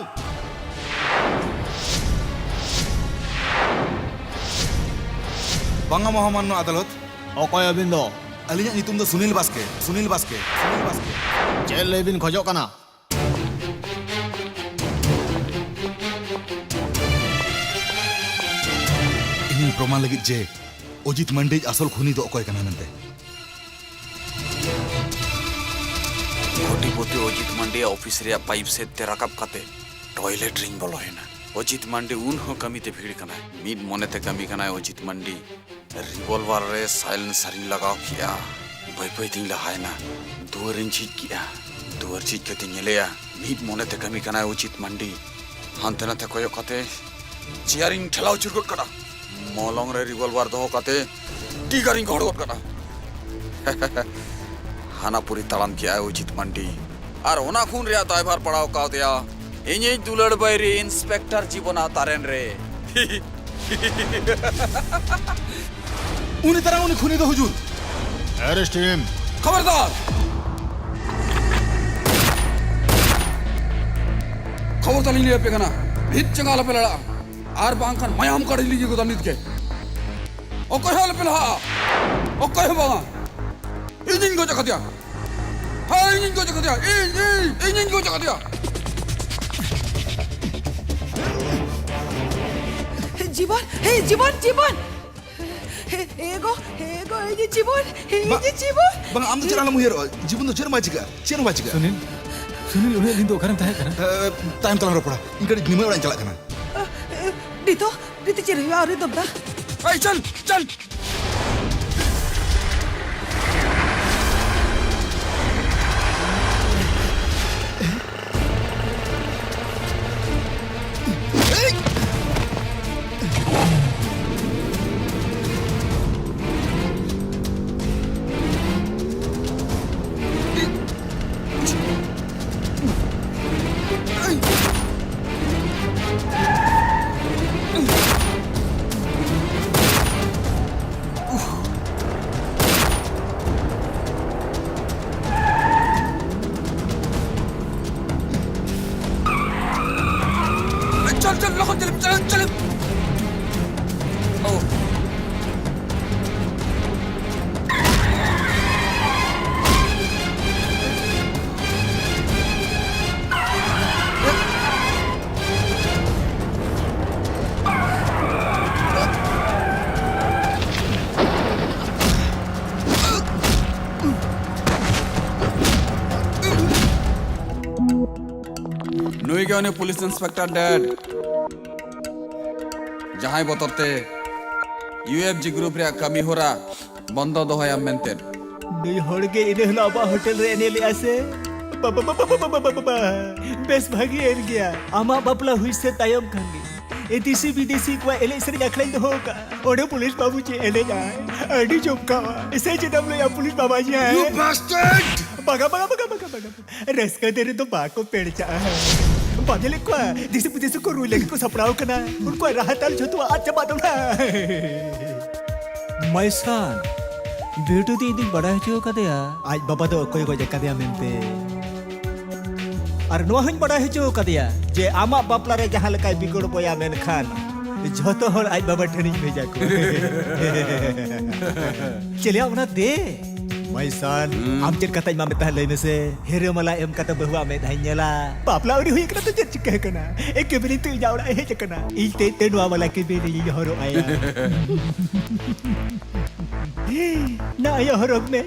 ᱵᱟᱝᱟ, ᱢᱚᱦᱟᱢᱟᱱᱱᱚ ᱟᱫᱟᱞᱚᱛ᱾ ᱚᱠᱚᱭ ᱟᱹᱵᱤᱱ ᱫᱚ? ᱟᱹᱞᱤᱧᱟᱜ ᱧᱩᱛᱩᱢ ᱫᱚ ᱥᱩᱱᱤᱞ ᱵᱟᱥᱠᱮ, ᱥᱩᱱᱤᱞ ᱵᱟᱥᱠᱮ, ᱥᱩᱱᱤᱞ ᱵᱟᱥᱠᱮ᱾ ᱪᱮᱫ ᱞᱟᱹᱭ ᱵᱤᱱ ᱠᱷᱚᱡᱚᱜ ᱠᱟᱱᱟ? ᱤᱧᱤᱧ ᱯᱨᱚᱢᱟᱱ ᱞᱟᱹᱜᱤᱫ ᱡᱮ ᱚᱡᱤᱛ ᱢᱟᱱᱰᱤ ᱟᱥᱚᱞ ᱠᱷᱩᱱᱤ ᱫᱚ ᱚᱠᱚᱭ ᱠᱟᱱᱟ ᱢᱮᱱᱛᱮ᱾ ᱠᱳᱴᱤᱯᱚᱛᱤ ᱚᱡᱤᱛ ᱢᱟᱱᱰᱤᱭᱟᱜ ᱚᱯᱷᱤᱥ ᱨᱮᱭᱟᱜ ᱯᱟᱭᱤᱯ ᱥᱮᱫ ᱛᱮ ᱨᱟᱠᱟᱵ ᱠᱟᱛᱮ ᱴᱚᱭᱞᱮᱴ ᱨᱤᱧ ᱵᱚᱞᱚᱭᱮᱱᱟ᱾ ᱚᱡᱤᱛ ᱢᱟᱱᱰᱤ ᱩᱱ ᱦᱚᱸ ᱠᱟᱹᱢᱤ ᱛᱮ ᱵᱷᱤᱲ ᱠᱟᱱᱟᱭ᱾ ᱢᱤᱫ ᱢᱚᱱᱮ ᱛᱮ ᱠᱟᱹᱢᱤ ᱠᱟᱱᱟᱭ ᱚᱡᱤᱛ ᱢᱟᱱᱰᱤ᱾ ᱨᱤᱵᱚᱞᱵᱟᱨ ᱨᱮ ᱥᱟᱭᱞᱮᱱᱥᱟᱨᱤᱧ ᱞᱟᱜᱟᱣ ᱠᱮᱜᱼᱟ᱾ ᱵᱟᱹᱭ ᱵᱟᱹᱭ ᱛᱤᱧ ᱞᱟᱦᱟᱭᱮᱱᱟ᱾ ᱫᱩᱣᱟᱹᱨᱤᱧ ᱡᱷᱤᱡ ᱠᱮᱜᱼᱟ᱾ ᱫᱩᱣᱟᱹᱨ ᱡᱷᱤᱡ ᱠᱟᱛᱮᱧ ᱧᱮᱞᱮᱭᱟ, ᱢᱤᱫ ᱢᱚᱱᱮ ᱛᱮ ᱠᱟᱹᱢᱤ ᱠᱟᱱᱟᱭ ᱚᱡᱤᱛ ᱢᱟᱱᱰᱤ᱾ ᱦᱟᱱᱛᱮ ᱱᱟᱛᱮ ᱠᱚᱭᱚᱜ ᱠᱟᱛᱮ ᱪᱮᱭᱟᱨᱤᱧ ᱴᱷᱮᱞᱟᱣ ᱟᱹᱪᱩᱨ ᱜᱚᱫ ᱠᱟᱫᱟ᱾ ᱢᱚᱞᱚᱝ ᱨᱮ ᱨᱤᱵᱚᱞᱵᱟᱨ ᱫᱚᱦᱚ ᱠᱟᱛᱮ ᱴᱤᱜᱟᱨᱤᱧ ᱜᱚᱦᱚᱲ ᱜᱚᱫ ᱠᱟᱫᱟ᱾ ᱦᱟᱱᱟ ᱯᱩᱨᱤ ᱛᱟᱲᱟᱢ ᱠᱮᱜᱼᱟᱭ ᱚᱡᱤᱛ ᱢᱟᱱᱰᱤ᱾ ᱟᱨ ᱚᱱᱟ ᱠᱷᱩᱱ ᱨᱮᱭᱟᱜ ᱫᱟᱭᱵᱷᱟᱨ ᱯᱟᱲᱟᱣ ᱠᱟᱣᱫᱮᱭᱟ ᱤᱧᱤᱡ ᱫᱩᱞᱟᱹᱲ ᱵᱟᱹᱭᱨᱤ ᱤᱱᱥᱯᱮᱠᱴᱚᱨ ᱡᱤᱵᱚᱱᱟᱜ ᱛᱟᱨᱮᱱ ᱨᱮ᱾ ᱩᱱᱤ ᱛᱟᱨᱟ ᱩᱱᱤ ᱠᱷᱩᱱᱤ ᱫᱚ, ᱦᱩᱡᱩᱨ᱾ Arrest him. ᱠᱷᱚᱵᱚᱨᱫᱟᱨ! ᱠᱷᱚᱵᱚᱨᱫᱟᱨ ᱞᱤᱧ ᱞᱟᱹᱭ ᱟᱯᱮ ᱠᱟᱱᱟ, ᱵᱷᱤᱛ ᱡᱟᱸᱜᱟ ᱟᱞᱚᱯᱮ ᱞᱟᱲᱟᱜᱼᱟ, ᱟᱨ ᱵᱟᱝᱠᱷᱟᱱ ᱢᱟᱭᱟᱢ ᱠᱟᱲᱤ ᱞᱤᱸᱜᱤ ᱜᱚᱫᱟ ᱱᱤᱛ ᱜᱮ᱾ ᱚᱠᱚᱭ ᱦᱚᱸ ᱟᱞᱚᱯᱮ ᱞᱟᱦᱟᱜᱼᱟ, ᱚᱠᱚᱭ ᱦᱚᱸ ᱵᱟᱝᱟ᱾ ᱤᱧᱤᱧ ᱜᱚᱡ ᱟᱠᱟᱫᱮᱭᱟ᱾ ᱦᱮᱸ, ᱤᱧᱤᱧ ᱜᱚᱡ ᱟᱠᱟᱫᱮᱭᱟ᱾ ᱤᱧ, ᱤᱧ, ᱤᱧᱤᱧ ᱜᱚᱡ ᱟᱠᱟᱫᱮᱭᱟ᱾ ᱡᱤᱵᱚᱱ, ᱦᱮ, ᱡᱤᱵᱚᱱ, ᱡᱤᱵᱚᱱ᱾ ᱦᱮ, ᱦᱮ ᱜᱚ, ᱦᱮ ᱜᱚ, ᱤᱧ ᱡᱤᱵᱚᱱ, ᱦᱮ, ᱵᱟ-, ᱤᱧ ᱡᱤᱵᱚᱱ᱾ ᱵᱟᱝ, ᱟᱢ ᱫᱚ ᱪᱮᱫ ᱟᱞᱚᱢ ᱩᱭᱦᱟᱹᱨᱚᱜᱼᱟ᱾ ᱡᱤᱵᱚᱱ ᱫᱚ ᱪᱮᱫ ᱦᱚᱸ ᱵᱟᱭ ᱪᱤᱠᱟᱹᱜᱼᱟ, ᱪᱮᱫ ᱦᱚᱸ ᱵᱟᱭ ᱪᱤᱠᱟᱹᱜᱼᱟ᱾ ᱥᱩᱱᱤᱞ, ᱥᱩᱱᱤᱞ, ᱩᱱᱟᱹᱜ ᱫᱤᱱ ᱫᱚ ᱚᱠᱟᱨᱮᱢ ᱛᱟᱦᱮᱸ ᱠᱟᱱᱟ? ᱮ, ᱛᱟᱭᱚᱢ ᱛᱮᱞᱟᱝ ᱨᱚᱯᱚᱲᱟ᱾ ᱤᱧ ᱠᱟᱹᱴᱤᱡ ᱱᱤᱢᱟᱹᱭ ᱚᱲᱟᱜ ᱤᱧ ᱪᱟᱞᱟᱜ ᱠᱟᱱᱟ᱾ ᱱᱤᱛᱚᱜ, ᱱᱤᱛᱚᱜ ᱪᱮᱫ ᱦᱩᱭᱩᱜᱼᱟ, ᱟᱹᱣᱨᱤ ᱫᱚᱵᱫᱟ᱾ ᱮᱭ, ᱪᱚᱞ, ᱪᱚᱞ᱾ ᱩᱱᱤ ᱯᱩᱞᱤᱥ ᱤᱱᱥᱯᱮᱠᱴᱚᱨ ᱰᱮᱰ, ᱡᱟᱦᱟᱸᱭ ᱵᱚᱛᱚᱨ ᱛᱮ ᱤᱭᱩ ᱮᱯᱷ ᱡᱤ ᱜᱨᱩᱯ ᱨᱮᱭᱟᱜ ᱠᱟᱹᱢᱤ ᱦᱚᱨᱟ ᱵᱚᱱᱫᱚ ᱫᱚᱦᱚᱭᱟᱢ ᱢᱮᱱᱛᱮ᱾ ᱱᱩᱭ ᱦᱚᱲ ᱜᱮ ᱤᱱᱟᱹ ᱦᱤᱞᱳᱜ ᱟᱵᱚᱣᱟᱜ ᱦᱳᱴᱮᱞ ᱨᱮ ᱮᱱᱮᱡ ᱞᱮᱜᱼᱟ ᱥᱮ? ᱵᱟ, ᱵᱟ, ᱵᱟ, ᱵᱟ᱾ ᱵᱮᱥ ᱵᱷᱟᱜᱤ ᱮᱱ ᱜᱮᱭᱟ᱾ ᱟᱢᱟᱜ ᱵᱟᱯᱞᱟ ᱦᱩᱭ ᱥᱟᱹᱛ ᱛᱟᱭᱚᱢ ᱠᱷᱟᱱ ᱜᱮ ᱮ ᱫᱮᱥᱤ ᱵᱤᱫᱮᱥᱤ ᱠᱚᱣᱟᱜ ᱮᱱᱮᱡ ᱥᱮᱨᱮᱧ ᱟᱠᱷᱲᱟᱧ ᱫᱚᱦᱚ ᱟᱠᱟᱫᱼᱟ᱾ ᱚᱸᱰᱮ ᱯᱩᱞᱤᱥ ᱵᱟᱹᱵᱩ ᱪᱮᱫ ᱮᱱᱮᱡ ᱟᱭ, ᱟᱹᱰᱤ ᱡᱚᱢᱠᱟᱣᱟ᱾ ᱥᱮ ᱪᱮᱫ ᱮᱢ ᱞᱟᱹᱭᱟ ᱯᱩᱞᱤᱥ ᱵᱟᱵᱟ ᱡᱤ? You bastard! ᱵᱟᱜᱟ, ᱵᱟᱜᱟ, ᱵᱟᱜᱟ, ᱵᱟᱜᱟ, ᱵᱟᱜᱟ᱾ ᱨᱟᱹᱥᱠᱟᱹ ᱫᱤᱱ ᱨᱮᱫᱚ ᱵᱟᱠᱚ ᱯᱮᱲᱪᱟᱜᱼᱟ᱾ ᱵᱟᱡᱮ ᱞᱮᱫ ᱠᱚᱣᱟ, ᱫᱤᱥᱟᱹ ᱯᱩᱫᱤᱥᱟᱹ ᱠᱚ ᱨᱩᱭ ᱞᱟᱹᱜᱤᱫ ᱠᱚ ᱥᱟᱯᱲᱟᱣ ᱠᱟᱱᱟ᱾ ᱩᱱᱠᱩᱣᱟᱜ ᱨᱟᱦᱟ ᱛᱟᱞ ᱡᱷᱚᱛᱚᱣᱟᱜ ᱟᱫ ᱪᱟᱵᱟᱜ ᱛᱟᱵᱚᱱᱟ᱾ ᱢᱟᱭᱥᱟᱱ, ᱵᱤᱴᱩ ᱫᱤ ᱤᱧ ᱫᱩᱧ ᱵᱟᱲᱟᱭ ᱦᱚᱪᱚ ᱠᱟᱫᱮᱭᱟ ᱟᱡ ᱵᱟᱵᱟ ᱫᱚ ᱚᱠᱚᱭ ᱜᱚᱡ ᱟᱠᱟᱫᱮᱭᱟ ᱢᱮᱱᱛᱮ᱾ ᱟᱨ ᱱᱚᱣᱟ ᱦᱚᱸᱧ ᱵᱟᱲᱟᱭ ᱦᱚᱪᱚ ᱠᱟᱫᱮᱭᱟ ᱡᱮ ᱟᱢᱟᱜ ᱵᱟᱯᱞᱟ ᱨᱮ ᱡᱟᱦᱟᱸ ᱞᱮᱠᱟᱭ ᱵᱤᱜᱚᱲ ᱵᱚᱭᱟ, ᱢᱮᱱᱠᱷᱟᱱ ᱡᱷᱚᱛᱚ ᱦᱚᱲ ᱟᱡ ᱵᱟᱵᱟ ᱴᱷᱮᱱᱤᱧ ᱵᱷᱮᱡᱟ ᱠᱚᱣᱟ᱾ ᱪᱮᱞᱮᱭᱟ ᱚᱱᱟ ᱫᱮ᱾ ᱢᱟᱭᱥᱟᱱ, ᱦᱩᱸ᱾ ᱟᱢ ᱪᱮᱫ ᱠᱟᱛᱷᱟᱧ ᱮᱢᱟᱢ ᱛᱟᱦᱮᱸᱫ ᱞᱟᱹᱭ ᱢᱮᱥᱮ? ᱦᱤᱨᱟᱹ ᱢᱟᱞᱟ ᱮᱢ ᱠᱟᱛᱮ ᱵᱟᱹᱦᱩᱣᱟᱜ ᱢᱮᱫᱦᱟᱧ ᱧᱮᱞᱟ᱾ ᱵᱟᱯᱞᱟ ᱟᱹᱣᱨᱤ ᱦᱩᱭ ᱠᱟᱱᱟ ᱛᱚ ᱪᱮᱫ ᱪᱤᱠᱟᱹ ᱠᱟᱱᱟ? ᱮᱠᱮᱵᱟᱨᱮ ᱛᱚ ᱤᱧᱟᱹᱜ ᱚᱲᱟᱜ ᱮ ᱦᱮᱡ ᱟᱠᱟᱱᱟ᱾ ᱤᱧ ᱛᱮ, ᱛᱮ ᱱᱚᱣᱟ ᱢᱟᱞᱟ ᱠᱤᱵᱤᱨ ᱤᱧ ᱦᱚᱨᱚᱜ ᱟᱭᱟ᱾ ᱱᱟ ᱟᱭᱟ ᱦᱚᱨᱚᱜ ᱢᱮ᱾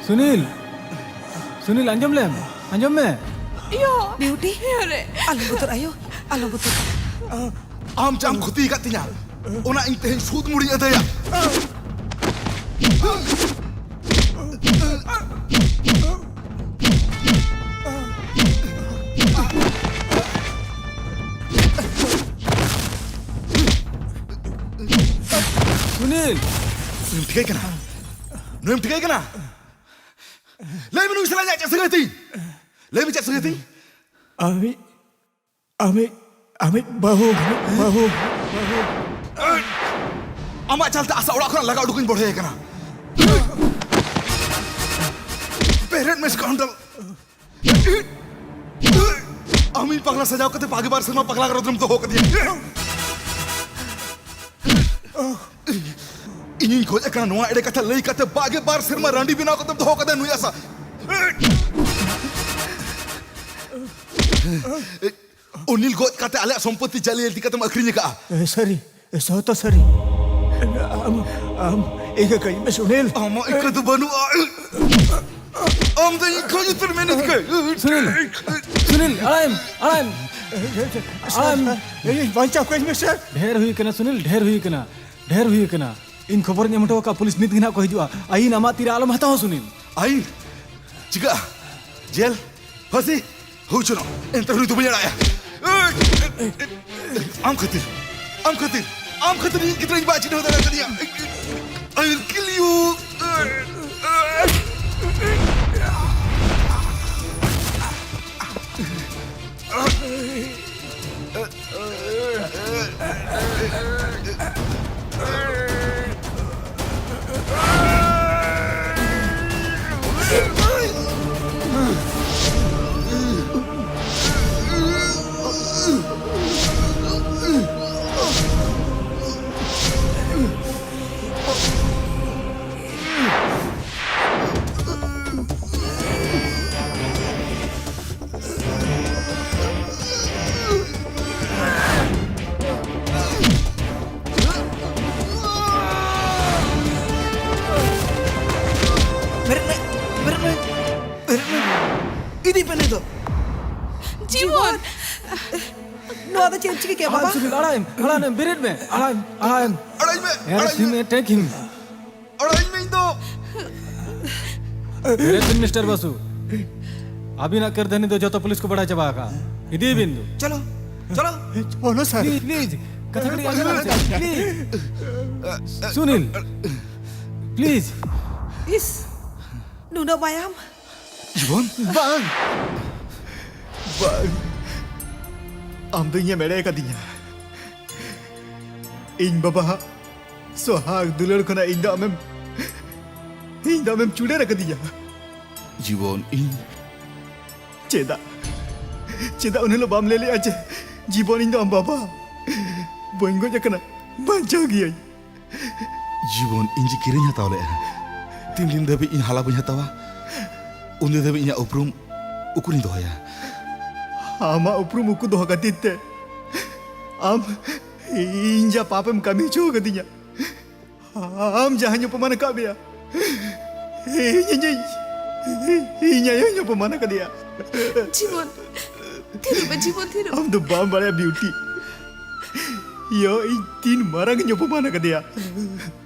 ᱥᱩᱱᱤᱞ, ᱥᱩᱱᱤᱞ, ᱟᱸᱡᱚᱢ ᱞᱮᱢ, ᱟᱸᱡᱚᱢ ᱢᱮ᱾ ᱭᱳ, ᱵᱤᱭᱩᱴᱤ᱾ ᱭᱳ ᱨᱮ᱾ ᱟᱞᱚᱢ ᱵᱚᱛᱚᱨ ᱟᱭᱳ, ᱟᱞᱚᱢ ᱵᱚᱛᱚᱨ᱾ ᱟᱢ ᱡᱟᱢ ᱠᱷᱚᱛᱤ ᱟᱠᱟᱫ ᱛᱤᱧᱟ, ᱚᱱᱟ ᱤᱧ ᱛᱮᱦᱮᱧ ᱥᱩᱫ ᱢᱩᱲᱤᱧ ᱟᱹᱫᱟᱹᱭᱟ᱾ ᱥᱩᱱᱤᱞ! ᱱᱩᱭᱮᱢ ᱴᱷᱤᱠᱟᱹᱭ ᱠᱟᱱᱟ? ᱱᱩᱭᱮᱢ ᱴᱷᱤᱠᱟᱹᱭ ᱠᱟᱱᱟ? ᱞᱟᱹᱭ ᱢᱮ, ᱱᱩᱭ ᱥᱟᱞᱟᱜ ᱤᱧᱟᱜ ᱪᱮᱫ ᱥᱟᱹᱜᱟᱹᱭ ᱛᱤᱧ? ᱞᱟᱹᱭ ᱢᱮ, ᱪᱮᱫ ᱥᱟᱹᱜᱟᱹᱭ ᱛᱤᱧ? ᱟᱢᱤᱡ, ᱟᱢᱤᱡ, ᱟᱢᱤᱡ ᱵᱟᱹᱦᱩ, ᱵᱟᱹᱦᱩ, ᱵᱟᱹᱦᱩ᱾ ᱟᱢᱟᱜ ᱪᱟᱞᱛᱮ ᱟᱥᱟ ᱚᱲᱟᱜ ᱠᱷᱚᱱᱟᱜ ᱞᱟᱜᱟ ᱩᱰᱩᱠᱤᱧ ᱵᱚᱲᱦᱮ ᱟᱠᱟᱱᱟ᱾ ᱵᱮᱨᱮᱫ ᱢᱮ, ᱥᱠᱟᱱᱰᱟᱞ᱾ ᱟᱢᱤᱧ ᱯᱟᱜᱽᱞᱟ ᱥᱟᱡᱟᱣ ᱠᱟᱛᱮ ᱵᱟᱜᱮ ᱵᱟᱨ ᱥᱮᱨᱢᱟ ᱯᱟᱜᱽᱞᱟ ᱜᱟᱨᱚᱫ ᱨᱮᱢ ᱫᱚᱦᱚ ᱠᱟᱫᱤᱧᱟ᱾ ᱤᱧᱤᱧ ᱜᱚᱡ ᱟᱠᱟᱱᱟ ᱱᱚᱣᱟ ᱮᱲᱮ ᱠᱟᱛᱷᱟ ᱞᱟᱹᱭ ᱠᱟᱛᱮ ᱵᱟᱜᱮ ᱵᱟᱨ ᱥᱮᱨᱢᱟ ᱨᱟᱺᱰᱤ ᱵᱮᱱᱟᱣ ᱠᱟᱛᱮᱢ ᱫᱚᱦᱚ ᱠᱟᱫᱟ ᱱᱩᱭ ᱟᱥᱟ᱾ ᱚᱱᱤᱞ ᱜᱚᱡ ᱠᱟᱛᱮ ᱟᱞᱮᱭᱟᱜ ᱥᱚᱢᱯᱚᱛᱤ ᱡᱟᱞᱤᱭᱟᱹᱛᱤ ᱠᱟᱛᱮᱢ ᱟᱹᱠᱷᱨᱤᱧ ᱟᱠᱟᱜᱼᱟ᱾ ᱮ, ᱥᱟᱹᱨᱤ, ᱮ, ᱥᱚᱛᱚ ᱥᱟᱹᱨᱤ᱾ ᱟᱢ, ᱟᱢ ᱤᱠᱟᱹ ᱠᱟᱹᱧ ᱢᱮ, ᱥᱩᱱᱤᱞ᱾ ᱟᱢᱟᱜ ᱤᱠᱟᱹ ᱫᱚ ᱵᱟᱹᱱᱩᱜᱼᱟ᱾ ᱟᱢ ᱫᱚ ᱤᱧ ᱠᱷᱚᱱ ᱩᱛᱟᱹᱨ ᱢᱮᱱᱮᱫ ᱠᱟᱹ᱾ ᱥᱩᱱᱤᱞ, ᱥᱩᱱᱤᱞ, ᱟᱲᱟᱜ ᱮᱢ, ᱟᱲᱟᱜ ᱮᱢ᱾ ᱟᱲᱟᱜ ᱮᱢ᱾ ᱮ, ᱵᱟᱧᱪᱟᱣ ᱠᱟᱹᱧ ᱢᱮ, ᱥᱟᱨ᱾ ᱰᱷᱮᱨ ᱦᱩᱭ ᱠᱟᱱᱟ, ᱥᱩᱱᱤᱞ, ᱰᱷᱮᱨ ᱦᱩᱭ ᱠᱟᱱᱟ, ᱰᱷᱮᱨ ᱦᱩᱭ ᱠᱟᱱᱟ᱾ ᱤᱧ ᱠᱷᱚᱵᱚᱨᱤᱧ ᱮᱢ ᱦᱚᱴᱚ ᱟᱠᱟᱫ, ᱯᱩᱞᱤᱥ ᱱᱤᱛ ᱜᱮ ᱱᱟᱦᱟᱜ ᱠᱚ ᱦᱤᱡᱩᱜᱼᱟ᱾ ᱟᱹᱭᱤᱱ ᱟᱢᱟᱜ ᱛᱤᱨᱮ ᱟᱞᱚᱢ ᱦᱟᱛᱟᱣᱟ, ᱥᱩᱱᱤᱞ᱾ ᱟᱹᱭᱤᱱ? ᱪᱤᱠᱟᱹᱜᱼᱟ? ᱡᱮᱞ? ᱯᱷᱟᱹᱥᱤ? ᱦᱩᱭ ᱦᱚᱪᱚᱱᱚᱜ, ᱮᱱᱛᱮ ᱨᱮᱦᱚᱸ ᱫᱚ ᱵᱟᱹᱧ ᱟᱲᱟᱜ ᱮᱭᱟ᱾ ᱟᱢ ᱠᱷᱟᱹᱛᱤᱨ, ᱟᱢ ᱠᱷᱟᱹᱛᱤᱨ, ᱟᱢ ᱠᱷᱟᱹᱛᱤᱨ ᱤᱧ ᱜᱤᱫᱽᱨᱟᱹᱧ ᱵᱟᱭ ᱪᱤᱱᱦᱟᱹᱣ ᱫᱟᱲᱮ ᱠᱟᱫᱤᱧᱟ᱾ I will kill you. ᱪᱤᱠᱟᱹ ᱠᱮᱫ ᱵᱟᱝ, ᱵᱟᱵᱟ? ᱥᱩᱱᱤᱞ, ᱟᱲᱟᱜ ᱮᱢ, ᱟᱲᱟᱜ ᱮᱢ, ᱵᱮᱨᱮᱫ ᱢᱮ, ᱟᱲᱟᱜ ᱮᱢ, ᱟᱲᱟᱜ ᱮᱢ᱾ ᱟᱲᱟᱜ ᱢᱮ, ᱟᱲᱟᱜ ᱢᱮ᱾ ᱴᱮᱠ ᱦᱤᱢ᱾ ᱟᱲᱟᱜ ᱢᱮ, ᱤᱧ ᱫᱚ᱾ ᱵᱮᱨᱮᱫ ᱵᱤᱱ, ᱢᱤᱥᱴᱟᱨ ᱵᱟᱥᱩ᱾ ᱟᱹᱵᱤᱱᱟᱜ ᱠᱟᱹᱨᱫᱷᱟᱹᱱᱤ ᱫᱚ ᱡᱚᱛᱚ ᱯᱩᱞᱤᱥ ᱠᱚ ᱵᱟᱲᱟᱭ ᱪᱟᱵᱟ ᱟᱠᱟᱫᱼᱟ᱾ ᱤᱫᱤᱭᱮ ᱵᱤᱱ ᱫᱚ᱾ ᱪᱚᱞᱚ, ᱪᱚᱞᱚ᱾ ᱵᱚᱞᱚ, ᱥᱟᱨ᱾ ᱯᱞᱤᱡ, ᱯᱞᱤᱡ, ᱠᱟᱛᱷᱟ ᱠᱟᱹᱴᱤᱡ ᱟᱸᱡᱚᱢ ᱵᱤᱱ, ᱯᱞᱤᱡ᱾ ᱥᱩᱱᱤᱞ, ᱯᱞᱤᱡ᱾ ᱤᱥ, ᱱᱩᱱᱟᱹᱜ ᱢᱟᱭᱟᱢ᱾ ᱡᱤᱵᱚᱱ? ᱵᱟᱝ! ᱵᱟᱝ! ᱟᱢ ᱫᱚ ᱤᱧᱮᱢ ᱮᱲᱮ ᱟᱠᱟᱫᱤᱧᱟ᱾ ᱤᱧ ᱵᱟᱵᱟᱣᱟᱜ ᱥᱚᱦᱟᱜ ᱫᱩᱞᱟᱹᱲ ᱠᱷᱚᱱᱟᱜ ᱤᱧ ᱫᱚ ᱟᱢᱮᱢ, ᱤᱧ ᱫᱚ ᱟᱢᱮᱢ ᱪᱩᱰᱟᱹᱨ ᱟᱠᱟᱫᱤᱧᱟ᱾ ᱡᱤᱵᱚᱱ, ᱤᱧ ᱪᱮᱫᱟᱜ, ᱪᱮᱫᱟᱜ ᱩᱱ ᱦᱤᱞᱳᱜ ᱵᱟᱢ ᱞᱟᱹᱭ ᱞᱮᱜᱼᱟ ᱡᱮ, ᱡᱤᱵᱚᱱ, ᱤᱧ ᱫᱚ ᱟᱢ ᱵᱟᱵᱟ ᱵᱟᱹᱧ ᱜᱚᱡ ᱟᱠᱟᱱᱟ, ᱵᱟᱧᱪᱟᱣ ᱜᱤᱭᱟᱹᱧ? ᱡᱤᱵᱚᱱ, ᱤᱧ ᱡᱮ ᱠᱤᱨᱤᱧ ᱦᱟᱛᱟᱣ ᱞᱮᱜᱼᱟ, ᱛᱤᱱ ᱫᱤᱱ ᱫᱷᱟᱹᱵᱤᱡ ᱤᱧ ᱦᱟᱞᱟ ᱵᱟᱹᱧ ᱦᱟᱛᱟᱣᱟ, ᱩᱱ ᱫᱤᱱ ᱫᱷᱟᱹᱵᱤᱡ ᱤᱧᱟᱹᱜ ᱩᱯᱨᱩᱢ ᱩᱠᱩᱨᱤᱧ ᱫᱚᱦᱚᱭᱟ? ᱟᱢᱟᱜ ᱩᱯᱨᱩᱢ ᱩᱠᱩ ᱫᱚᱦᱚ ᱠᱷᱟᱹᱛᱤᱨ ᱛᱮ ᱟᱢ ᱤᱧ ᱡᱟ ᱯᱟᱯᱮᱢ ᱠᱟᱹᱢᱤ ᱦᱚᱪᱚ ᱟᱠᱟᱫᱤᱧᱟ, ᱟᱢ ᱡᱟᱦᱟᱸᱧ ᱚᱯᱚᱢᱟᱱ ᱟᱠᱟᱫ ᱢᱮᱭᱟ, ᱤᱧ, ᱤᱧ, ᱤᱧ, ᱤᱧ ᱟᱭᱳᱧ ᱚᱯᱚᱢᱟᱱ ᱟᱠᱟᱫᱮᱭᱟ᱾ ᱡᱤᱵᱚᱱ, ᱛᱷᱤᱨᱚᱜ ᱢᱮ, ᱡᱤᱵᱚᱱ, ᱛᱷᱤᱨᱚᱜ ᱢᱮ᱾ ᱟᱢ ᱫᱚ ᱵᱟᱢ ᱵᱟᱲᱟᱭᱟ, ᱵᱤᱭᱩᱴᱤ᱾ ᱭᱳ, ᱤᱧ ᱛᱤᱱ ᱢᱟᱨᱟᱝ ᱤᱧ ᱚᱯᱚᱢᱟᱱ ᱟᱠᱟᱫᱮᱭᱟ᱾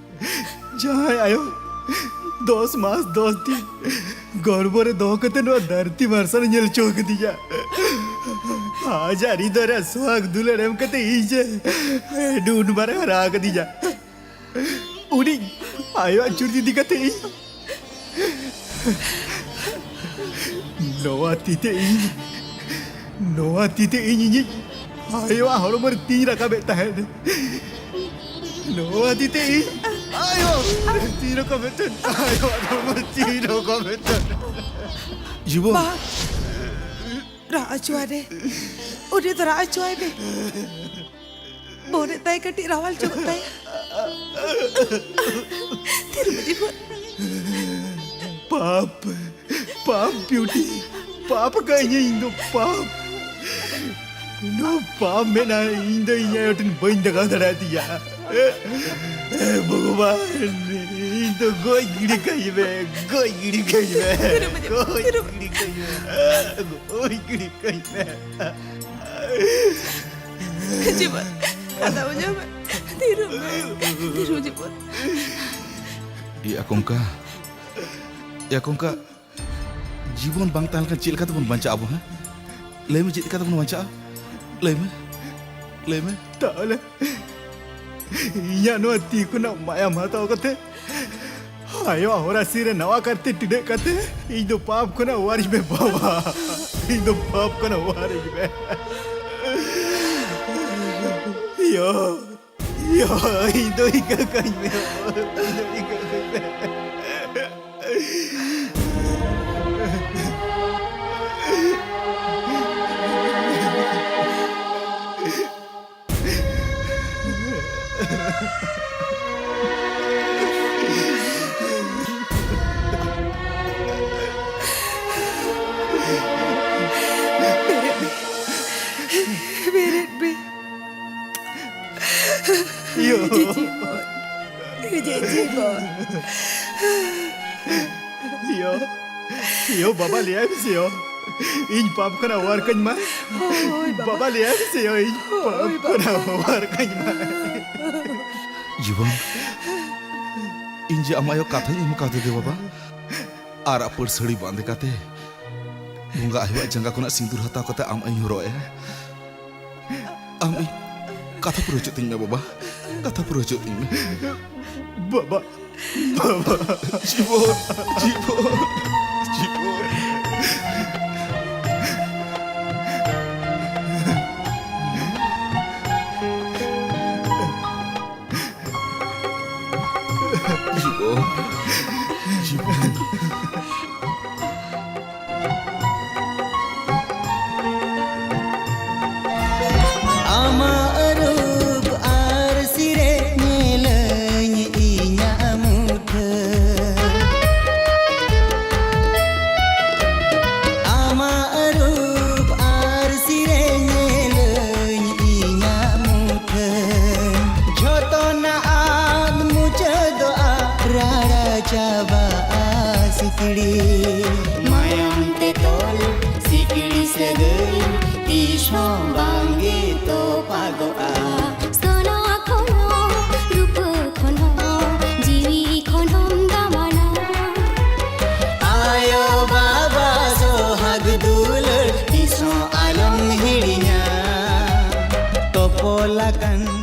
ᱡᱟᱦᱟᱸᱭ ᱟᱭᱳ ᱫᱚᱥ ᱢᱟᱥ ᱫᱚᱥ ᱫᱤᱱ ᱜᱚᱨᱵᱷᱚ ᱨᱮ ᱫᱚᱦᱚ ᱠᱟᱛᱮ ᱱᱚᱣᱟ ᱫᱷᱟᱹᱨᱛᱤ ᱢᱟᱨᱥᱟᱞ ᱧᱮᱞ ᱦᱚᱪᱚ ᱠᱟᱫᱤᱧᱟ᱾ ᱟᱡᱟᱜ ᱦᱨᱤᱫᱚᱭ ᱨᱮ ᱥᱚᱦᱟᱜ ᱫᱩᱞᱟᱹᱲ ᱮᱢ ᱠᱟᱛᱮ ᱤᱧ ᱡᱮ ᱰᱩᱱ ᱢᱟᱨᱟᱝ ᱦᱟᱨᱟ ᱟᱠᱟᱫᱤᱧᱟ᱾ ᱩᱱᱤ ᱟᱭᱳᱣᱟᱜ ᱪᱩᱨᱤᱛ ᱤᱫᱤ ᱠᱟᱛᱮ ᱤᱧ, ᱱᱚᱣᱟ ᱛᱤ ᱛᱮ ᱤᱧ, ᱱᱚᱣᱟ ᱛᱤ ᱛᱮ ᱤᱧ ᱤᱧᱤᱡ ᱟᱭᱳᱣᱟᱜ ᱦᱚᱲᱢᱚ ᱨᱮ ᱛᱤᱧ ᱨᱟᱠᱟᱵᱮᱫ ᱛᱟᱦᱮᱸᱫ᱾ ᱱᱚᱣᱟ ᱛᱤ ᱛᱮ ᱤᱧ ᱟᱭᱳ ᱛᱤᱧ ᱨᱟᱠᱟᱵᱮᱫ ᱛᱟᱦᱮᱸᱫ᱾ ᱟᱭᱳᱣᱟᱜ ᱦᱚᱲᱢᱚ ᱨᱮ ᱛᱤᱧ ᱨᱟᱠᱟᱵᱮᱫ ᱛᱟᱦᱮᱸᱫ᱾ ᱡᱤᱵᱚᱱ᱾ ᱵᱟᱝ᱾ ᱨᱟᱜ ᱦᱚᱪᱚᱣᱟᱭ ᱢᱮ᱾ ᱩᱱᱤ ᱫᱚ ᱨᱟᱜ ᱦᱚᱪᱚᱣᱟᱭ ᱢᱮ᱾ ᱵᱚᱦᱚᱜ ᱨᱮ ᱛᱟᱭ ᱠᱟᱹᱴᱤᱡ ᱨᱟᱣᱟᱞ ᱪᱚᱜᱚᱜ ᱛᱟᱭᱟ᱾ ᱛᱤᱨᱩᱯᱟᱹᱛᱤ ᱵᱚᱦᱚᱜ᱾ ᱯᱟᱯ, ᱯᱟᱯ ᱵᱤᱭᱩᱴᱤ, ᱯᱟᱯ ᱟᱠᱟᱫ ᱤᱧ ᱫᱚ ᱯᱟᱯ᱾ ᱱᱚᱣᱟ ᱯᱟᱯ ᱢᱮᱱᱟᱜᱼᱟ, ᱤᱧ ᱫᱚ ᱤᱧ ᱟᱭᱳ ᱴᱷᱮᱱ ᱵᱟᱹᱧ ᱫᱮᱠᱷᱟᱣ ᱫᱟᱲᱮᱭᱟᱫᱮᱭᱟ᱾ ᱮ ᱵᱷᱚᱜᱚᱵᱟᱱ, ᱤᱧ ᱫᱚ ᱜᱚᱡ ᱜᱤᱰᱤ ᱠᱟᱹᱧ ᱢᱮ, ᱜᱚᱡ ᱜᱤᱰᱤ ᱠᱟᱹᱧ ᱢᱮ, ᱛᱤᱨᱩᱯᱟᱹᱛᱤ, ᱜᱚᱡ ᱛᱤᱨᱩᱯᱟᱹᱛᱤ᱾ ᱜᱤᱰᱤ ᱠᱟᱹᱧ ᱢᱮ, ᱜᱚᱡ ᱜᱤᱰᱤ ᱠᱟᱹᱧ ᱢᱮ᱾ ᱡᱤᱵᱚᱱ, ᱠᱟᱛᱷᱟ ᱵᱩᱡᱷᱟᱹᱣ ᱢᱮ᱾ ᱛᱷᱤᱨᱚᱜ ᱢᱮ᱾ ᱛᱷᱤᱨᱚᱜ ᱡᱤᱵᱚᱱ᱾ ᱮ ᱟᱠᱚᱝᱠᱟ, ᱮ ᱟᱠᱚᱝᱠᱟ, ᱡᱤᱵᱚᱱ ᱵᱟᱝ ᱛᱟᱦᱮᱸ ᱞᱮᱱᱠᱷᱟᱱ ᱪᱮᱫ ᱞᱮᱠᱟ ᱛᱮᱵᱚᱱ ᱵᱟᱧᱪᱟᱜᱼᱟ ᱟᱵᱚ, ᱦᱮᱸ? ᱞᱟᱹᱭ ᱢᱮ, ᱪᱮᱫ ᱞᱮᱠᱟ ᱛᱮᱵᱚᱱ ᱵᱟᱧᱪᱟᱜᱼᱟ? ᱞᱟᱹᱭ ᱢᱮ, ᱞᱟᱹᱭ ᱢᱮ᱾ ᱛᱟᱦᱚᱞᱮ ᱤᱧᱟᱹᱜ ᱱᱚᱣᱟ ᱛᱤ ᱠᱷᱚᱱᱟᱜ ᱢᱟᱭᱟᱢ ᱦᱟᱛᱟᱣ ᱠᱟᱛᱮ, ᱟᱭᱳᱣᱟᱜ ᱦᱚᱨᱟᱥᱤ ᱨᱮ ᱱᱟᱣᱟ ᱠᱟᱨᱛᱮ ᱴᱤᱰᱟᱹᱜ ᱠᱟᱛᱮ, ᱤᱧ ᱫᱚ ᱯᱟᱯ ᱠᱷᱚᱱᱟᱜ ᱚᱣᱟᱨᱤᱧ ᱢᱮ ᱵᱟᱵᱟ, ᱤᱧ ᱫᱚ ᱯᱟᱯ ᱠᱷᱚᱱᱟᱜ ᱚᱣᱟᱨᱤᱧ ᱢᱮ᱾ ᱭᱳ, ᱭᱳ, ᱤᱧ ᱫᱚ ᱤᱠᱟᱹ ᱠᱟᱹᱧ ᱢᱮ, ᱤᱧ ᱫᱚ ᱤᱠᱟᱹ ᱠᱟᱹᱧ ᱢᱮ᱾ ᱵᱮᱨᱮᱫ ᱢᱮ᱾ ᱭᱳ᱾ ᱡᱤᱡᱤ ᱵᱚᱱ᱾ ᱡᱤᱡᱤ ᱵᱚᱱ᱾ ᱭᱳ᱾ ᱭᱳ, ᱵᱟᱵᱟ ᱞᱟᱹᱭᱟᱭ ᱢᱮᱥᱮ ᱭᱳ, ᱤᱧ ᱯᱟᱯ ᱠᱷᱚᱱᱟᱜ ᱚᱣᱟᱨ ᱠᱟᱹᱧ ᱢᱟ᱾ ᱦᱳᱭ, ᱵᱟᱵᱟ᱾ ᱵᱟᱵᱟ ᱞᱟᱹᱭᱟᱭ ᱢᱮᱥᱮ ᱭᱳ, ᱤᱧ ᱦᱳᱭ, ᱯᱟᱯ ᱵᱟᱵᱟ᱾ ᱠᱷᱚᱱᱟᱜ ᱚᱣᱟᱨ ᱠᱟᱹᱧ ᱢᱟ᱾ ᱡᱤᱵᱚᱱ, ᱤᱧ ᱡᱮ ᱟᱢ ᱟᱭᱳ ᱠᱟᱛᱷᱟᱧ ᱮᱢ ᱠᱟᱣᱫᱮ ᱫᱮ ᱵᱟᱵᱟ, ᱟᱨᱟᱜ ᱯᱟᱹᱲ ᱥᱟᱹᱲᱤ ᱵᱟᱸᱫᱮ ᱠᱟᱛᱮ, ᱵᱚᱸᱜᱟ ᱟᱭᱳᱣᱟᱜ ᱡᱟᱸᱜᱟ ᱠᱷᱚᱱᱟᱜ ᱥᱤᱸᱫᱩᱨ ᱦᱟᱛᱟᱣ ᱠᱟᱛᱮ ᱟᱢ ᱟᱭᱳᱧ ᱦᱚᱨᱚᱜ ᱟᱭᱟ᱾ ᱟᱢ ᱤᱧ ᱠᱟᱛᱷᱟ ᱯᱩᱨᱟᱹᱣ ᱦᱚᱪᱚ ᱛᱤᱧ ᱢᱮ ᱵᱟᱵᱟ, ᱠᱟᱛᱷᱟ ᱯᱩᱨᱟᱹᱣ ᱦᱚᱪᱚ ᱛᱤᱧ ᱢᱮ᱾ ᱵᱟᱵᱟ, ᱵᱟᱵᱟ᱾ ᱡᱤᱵᱚᱱ, ᱡᱤᱵᱚᱱ, ᱡᱤᱵᱚᱱ᱾ ᱡᱤᱵᱚᱱ, ᱡᱤᱵᱚᱱ᱾ ᱟᱢᱟᱜ ᱨᱩᱯ ᱟᱨ ᱥᱤᱨᱮ ᱧᱮᱞᱟᱹᱧ ᱤᱧᱟᱜ ᱢᱩᱴᱷᱟᱹᱱ᱾ ᱟᱢᱟᱜ ᱨᱩᱯ ᱟᱨ ᱥᱤᱨᱮ ᱧᱮᱞᱟᱹᱧ ᱤᱧᱟᱜ ᱢᱩᱴᱷᱟᱹᱱ᱾ ᱡᱷᱚᱛᱚᱱᱟᱜ ᱟᱫ ᱢᱩᱪᱟᱹᱫᱚᱜᱼᱟ, ᱨᱟᱲᱟ ᱪᱟᱵᱟᱜᱼᱟ ᱥᱤᱠᱲᱤ᱾ ᱢᱟᱭᱟᱢ ᱛᱮ ᱛᱚᱞ ᱥᱤᱠᱲᱤ ᱥᱟᱹᱜᱟᱹᱭ ᱛᱤᱥ ᱦᱚᱸ ᱵᱟᱝᱜᱮ ᱛᱚᱯᱟᱜ᱾ ᱞᱟᱜᱟᱱ